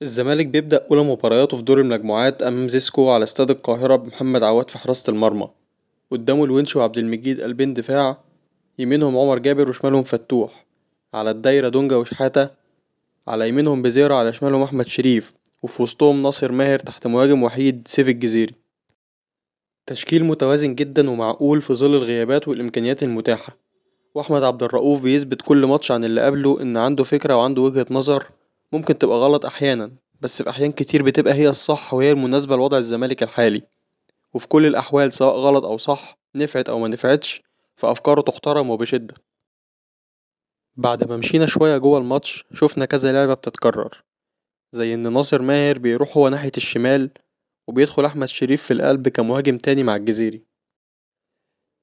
الزمالك بيبدأ أولى مبارياته في دور المجموعات أمام زيسكو على استاد القاهرة بمحمد عواد في حراسة المرمى. قدامه الونش وعبد المجيد قلبين دفاع، يمينهم عمر جابر وشمالهم فتوح، على الدايرة دونجا وشحاتة، على يمينهم بزيرة، على شمالهم أحمد شريف، وفي وسطهم ناصر ماهر تحت مهاجم وحيد سيف الجزيري. تشكيل متوازن جدا ومعقول في ظل الغيابات والإمكانيات المتاحة. وأحمد عبد الرؤوف بيثبت كل ماتش عن اللي قبله إن عنده فكرة وعنده وجهة نظر ممكن تبقى غلط أحيانا، بس في أحيان كتير بتبقى هي الصح وهي المناسبة لوضع الزمالك الحالي. وفي كل الأحوال سواء غلط أو صح، نفعت أو ما نفعتش، فأفكاره تحترم وبشدة. بعد ما مشينا شوية جوه الماتش شفنا كذا لعبة بتتكرر، زي إن ناصر ماهر بيروح هو ناحية الشمال وبيدخل أحمد شريف في القلب كمهاجم تاني مع الجزيري.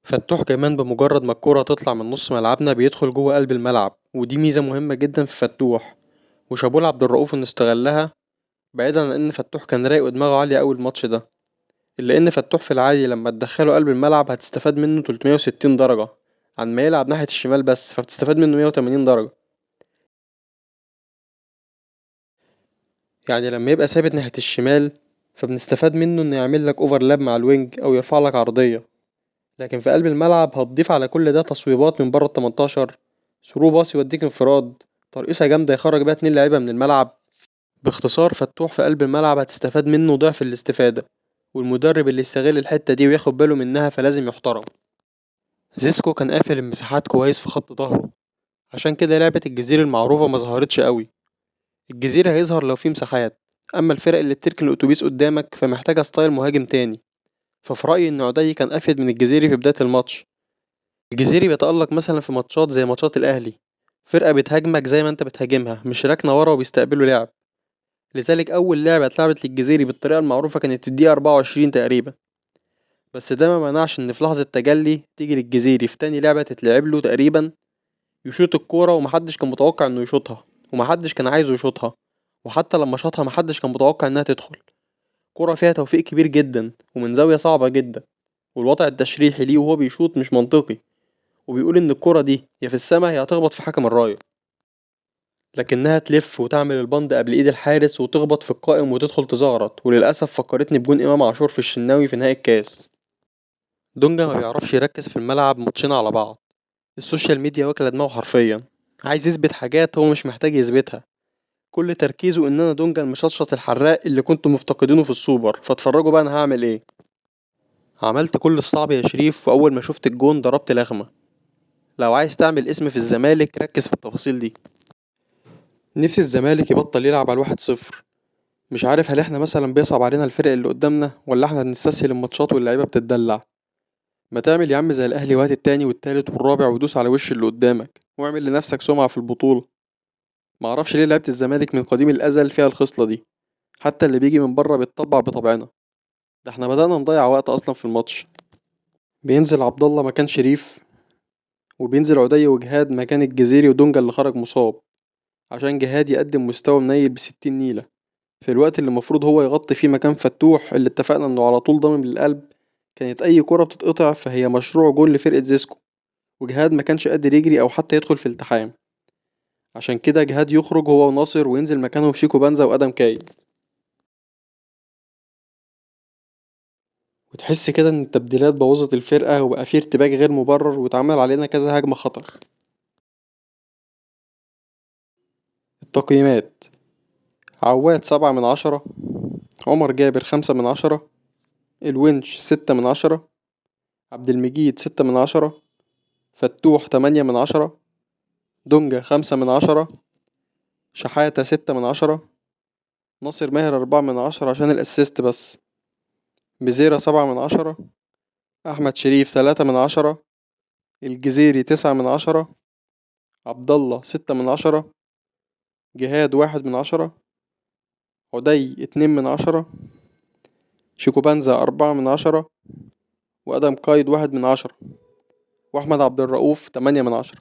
فتوح كمان بمجرد ما الكرة تطلع من نص ملعبنا بيدخل جوه قلب الملعب، ودي ميزة مهمة جدا في فتوح، وشابوه لعبد الرؤوف إنه استغلها. بعيدا عن إن فتوح كان رايق ودماغه عالية أوي الماتش ده، إلا إن فتوح في العادي لما تدخله قلب الملعب هتستفاد منه 360 درجة عن ما يلعب ناحية الشمال بس، فبتستفاد منه 180 درجة. يعني لما يبقى ثابت ناحية الشمال فبنستفاد منه إنه يعمل لك overlap مع ال wing أو يرفع لك عرضية، لكن في قلب الملعب هتضيف على كل ده تصويبات من بره ال18، through pass يوديك انفراد، ترقيصة جامدة يخرج بيها 2 لعيبة من الملعب. باختصار فتوح في قلب الملعب هتستفاد منه ضعف الاستفادة، والمدرب اللي يستغل الحتة دي وياخد باله منها فلازم يحترم. زيسكو كان قافل المساحات كويس في خط ظهره، عشان كده لعبة الجزيري المعروفة ما ظهرتش قوي. الجزيري هيظهر لو في مساحات، أما الفرق اللي بتركن الأتوبيس قدامك فمحتاجة style مهاجم تاني. ففي رأيي إن عدي كان أفيد من الجزيري في بداية الماتش. الجزيري بيتألق مثلا في ماتشات زي ماتشات الأهلي، فرقة بتهاجمك زي ما أنت بتهاجمها، مش راكنة ورا وبيستقبلوا لعب. لذلك أول لعبة اتلعبت للجزيري بالطريقة المعروفة كانت في الدقيقة 24 تقريبا، بس ده ما منعش إن في لحظة تجلي تيجي للجزيري في تاني لعبة تتلعب له تقريبا يشوط الكورة، ومحدش كان متوقع إنه يشوطها، ومحدش كان عايزه يشوطها، وحتى لما شاطها محدش كان متوقع إنها تدخل. كرة فيها توفيق كبير جدا ومن زاوية صعبة جدا، والوضع التشريحي ليه وهو بيشوط مش منطقي، وبيقول إن الكرة دي يا في السما يا هتخبط في حكم الراية، لكنها تلف وتعمل البند قبل ايد الحارس وتخبط في القائم وتدخل تزغرط. وللأسف فكرتني بجون إمام عاشور في الشناوي في نهائي الكاس. دونجا ما بيعرفش يركز في الملعب ماتشين على بعض، ال social media واكله دماغه حرفيا، عايز يثبت حاجات هو مش محتاج يثبتها. كل تركيزه ان انا دونجا المشطشط الحراق اللي كنتم مفتقدينه في السوبر، فاتفرجوا بقى انا هعمل ايه. عملت كل الصعب يا شريف، واول ما شفت الجون ضربت لغمه. لو عايز تعمل اسم في الزمالك ركز في التفاصيل دي. نفسي الزمالك يبطل يلعب على 1-0. مش عارف هل احنا مثلا بيصعب علينا الفرق اللي قدامنا، ولا احنا بنستسهل الماتشات واللعيبه بتتدلع. ما تعمل يا عم زي الاهلي وهات التاني والتالت والرابع ودوس على وش اللي قدامك واعمل لنفسك سمعه في البطوله. معرفش ليه لعيبه الزمالك من قديم الازل فيها الخصله دي، حتى اللي بيجي من بره بيتطبع بطبعنا. ده احنا بدأنا نضيع وقت اصلا في الماتش. بينزل عبد الله مكان شريف، وبينزل عدي وجهاد مكان الجزيري ودونجا اللي خرج مصاب، عشان جهاد يقدم مستوى منيل ب60 نيلة في الوقت اللي المفروض هو يغطي فيه مكان فتوح اللي اتفقنا انه على طول ضامن للقلب. كانت اي كرة بتتقطع فهي مشروع جول لفرقة زيسكو، وجهاد ما كانش قادر يجري او حتى يدخل في التحام، عشان كده جهاد يخرج هو وناصر وينزل مكانهم شيكو بانزا وادم كايد. وتحس كده ان التبديلات بوظت الفرقة وبقى فيه ارتباك غير مبرر، واتعمل علينا كذا هجمة خطر. التقييمات: عواد 7 من 10، عمر جابر 5 من 10، الونش 6 من 10، عبد المجيد 6 من 10، فتوح 8 من 10، دونجا 5 من 10، شحاتة 6 من 10، ناصر ماهر 4 من 10 عشان ال assist بس، بزيرة 7 من 10، أحمد شريف 3 من 10، الجزيري 9 من 10، عبد الله 6 من 10، جهاد 1 من 10، عدي 2 من 10، شيكو بانزا 4 من 10، وأدم قايد 1 من 10، وأحمد عبد الرؤوف 8 من 10.